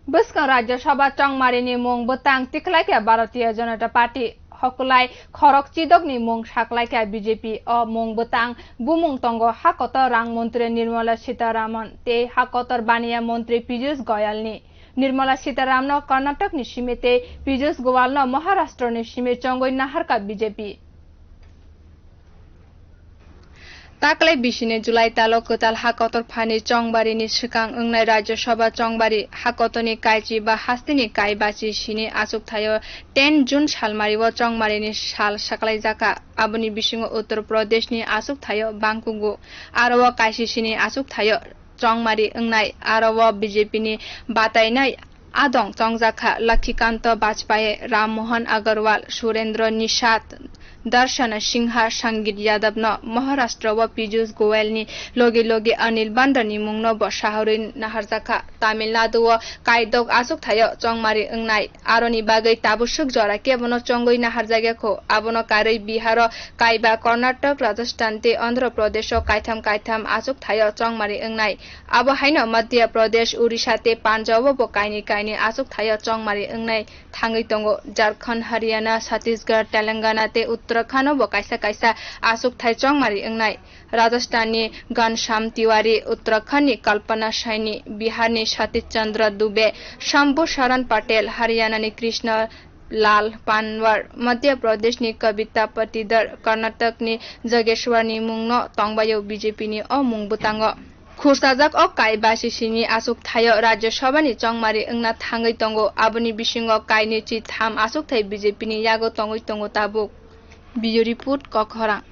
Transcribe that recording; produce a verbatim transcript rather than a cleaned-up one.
Bwskang Rajya Sabha chongmarini mung bwtang tikhlaikha Bharatiya Janata Party, hokulai khorok chidokni mung saklaikha B J P. O mung bwtang bumung tongo ha kotor rang montri Nirmala Sitharaman tei ha kotor baniya montri Piyush Goyalni. Nirmala Sitharamno Karnatakni simi tei Piyush Goyalno Maharashtrani simi chongwi naharkha B J P. Taklai bisini July talo kwtal ha kotor phani chongbarini swkang wngnai Rajya Sabha chongbari. Ha kotorni kaichi ba hasteni kaibachi sini achuk thaio ten June salmario chongmarini sal saklaijakha. Aboni bisingo Uttar Pradeshni achuk thaio bangkugo, aro o kaisi sini achuk thaio chongmari wngnai, aro o B J P ni batainai adong chongjakha Lakhikanta Bajpai, Ram Mohan Agarwal, Surendra Nishad, Darshana Singha, Sangeet Yadav no Maharashtra o Piyush Goyal ni logi logi Anil Bandra ni mung no bo saharwi naharjakha. Tamil Nadu o kaidok achuk thaio chongmari wngnai, aroni bagwi tabuk swk jora kebono chongwi naharjakya kho. Abono karwi Bihar o kaiba, Karnatak, Rajasthan tei Andhra Pradesh o kaitham kaitham achuk thaio chongmari wngnai. Abo haino Madhya Pradesh, Odisha tei Punjab o bo kainwi kainwi achuk thaio chongmari wngnai thangwi tongo. Jharkhand, Haryana, Chhattisgarh, Telangana tei Uttarakhand o bo kaisa kaisa achuk thai chongmari wngnai. Rajasthan ni Ghanshyam Tiwari, Uttarakhand ni Kalpana Saini, Bihar ni Satish Chandra Dubey, Shambhu Sharan Patel, Haryana ni Krishna Lal Panwar, Madhya Pradesh ni Kavita Patidar, Karnatak ni Jageshwar ni mung no tongbaio B J P ni o mung bwtango. Khurchajak o kaibachi sini achuk thaio Rajya Sabha ni chongmari wngna thangwi tongo, aboni bisingo kainwi chi tham achuk thai B J P ni yago tongwi tongo tabuk. Bureau Report, Kokhorang.